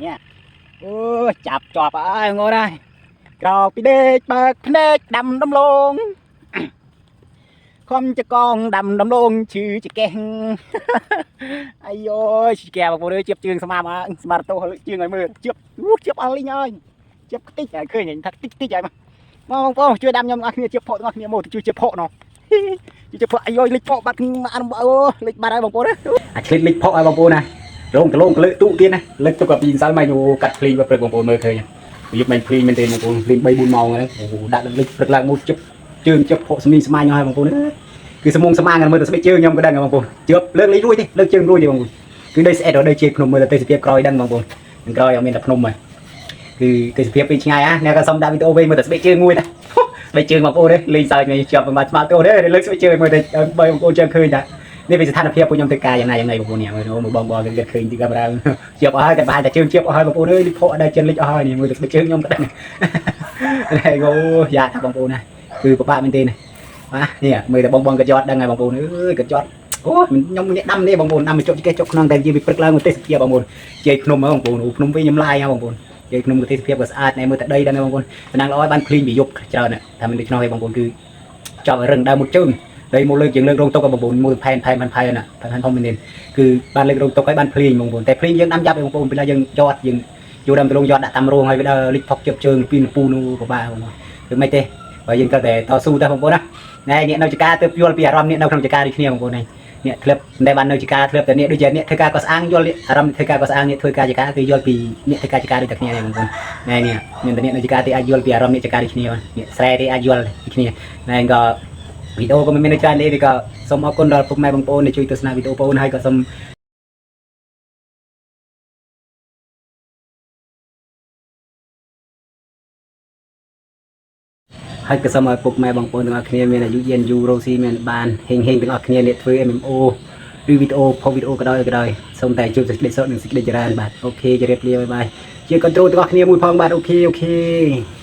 នេះអូចាប់ជាប់ហើយងអូនហើយក្រោកពីដេកបើកភ្នែកដាំដំឡូងខំចកងដាំដំឡូងឈឺចកេះអាយយឈឺកែបងប្អូនអើយជៀបជើងស្មាមកស្មារតោលើកជើងឲ្យមើលជៀបអូជៀបអស់លីងហើយជៀបខ្តិចហើយឃើញថាខ្តិចខ្តិចហើយមកបងប្អូនជួយដាំខ្ញុំទាំងអស់គ្នាជៀបផកទាំងអស់គ្នាមកជួយជៀបផកណោះជួយជៀបផកអាយយលិចផកបាត់អានអូលិចបាត់ហើយបងប្អូនអាឆ្លិតលិចផកហើយបងប្អូនណារងកលងកលើទូទៀតណាលើកទុកពីម្សិលមិញអូកាត់ភ្លីងព្រឹកបងប្អូនមើលឃើញយប់មិញភ្លីងមែនទេបងប្អូនភ្លីង3 4ម៉ោងហ្នឹងអូដាក់លិចព្រឹកឡើងមកជិបជើងជិបផកស្មីស្មាញហើយបងប្អូនគឺសមុងស្មាងមើលទៅស្បែកជើងខ្ញុំក៏ដឹងបងប្អូនជើបលើកលិចរួចទេលើកជើងរួចទេបងប្អូនគឺដីស្អិតដល់ដីជាភ្នំមើលទៅទេសភាពក្រោយដឹងបងប្អូននឹងក្រោយអត់មានតែភ្នំហើយគឺទេសភាពពីឆ្ងាយណាអ្នកក៏សុំដាក់វីដេអូវិញមើលតែស្បែកជើងមួយណាស្បែកជើងបងប្អូនទេលេងសើចនេះជាប់ប្រហែលស្មាតទេលើកស្បែកជើងមើលទៅបងប្អូនជើងឃើញតានេះវាស្ថានភាពពួកខ្ញុំធ្វើការយ៉ាងណាយ៉ាងណីបងប្អូននេះមើលមើលបងបងគេឃើញទីកាមេរ៉ាជាប់អស់ហើយតែប្រហែលតែជើងជាប់អស់ហើយបងប្អូនអើយលិចផកដល់ជើងលិចអស់ហើយនេះមើលតែស្បែកជើងខ្ញុំក៏ដឹងនេះអូយ៉ាថាបងប្អូនណាគឺពិបាកមែនទេណាបាទនេះមើលតែបងបងក៏យត់ដឹងហើយបងប្អូនអើយក៏យត់អូខ្ញុំនេះដាំនេះបងប្អូនដាំមកជប់គេជប់ក្នុងតែជាវាព្រឹកឡើងមកទេសភាពបងប្អូនជ័យភ្នំបងប្អូនភ្នំវិញខ្ញុំឡាយបងប្អូនជ័យភ្នំក៏ទេសភាពក៏ស្អាតណែមើលតែដីដែរបងប្អូនតំណាងល្អឲ្យបានភ្លីងពីយប់ច្រើនថាមិនដូច្នោះទេបងប្អូនគឺចប់ឲ្យរឹងដើមមុតជើងដីមកលើកជាងលើករងទុកបងប្អូនមួយផែនផែនផែនផែនណាផែនធំមែនទេគឺបានលើករងទុកឲ្យបានភ្លីងបងប្អូនតែភ្លីងយើងដាំយ៉ាប់បងប្អូនពេលយើងយត់យើងយកដើមដលងយត់ដាក់តាមរោងហើយវាដល់លិចផុកជើជើងពីពូនោះពិបាកបងប្អូនគឺមិនទេបើយើងត្រូវតែតស៊ូទៅបងប្អូនណាណែអ្នកនៅចការទើបយល់ពីអារម្មណ៍អ្នកនៅក្នុងចការដូចគ្នាបងប្អូននេះអ្នកធ្លាប់មិនដែលបាននៅចការធ្លាប់តែអ្នកដូចជាអ្នកធ្វើការក៏ស្អាងយល់អារម្មណ៍ធ្វើការក៏ស្អាងអ្នកធ្វើការចការគឺយល់ពីអ្នកធ្វើការចការដូចតែគ្នានេះបងប្អូនណែនេះមានតែអ្នកនៅចការទេអាចយល់ពីអារម្មណ៍អ្នកចការដូចគ្នាអ្នកស្រែទេអាចយល់ដូចគ្នាណែក៏វីដេអូក៏មិនមានច្រើនទេក៏សូមអរគុណដល់ពុកម៉ែបងប្អូនដែលជួយទស្សនាវីដេអូបងប្អូនហើយក៏សូមហើយក៏សូមឲ្យពុកម៉ែបងប្អូនទាំងអស់គ្នាមានអាយុយឺនយូររស់ស៊ីមានបានហេងហេងទាំងអស់គ្នាអ្នកធ្វើ MMO ឬវីដេអូផុសវីដេអូក៏ដោយក៏ដោយសូមតែជួបសេចក្តីសុខនិងសេចក្តីចម្រើនបាទ OK ជម្រាបលា bye bye ជា control ទាំងអស់គ្នាមួយផងបាទ OK OK។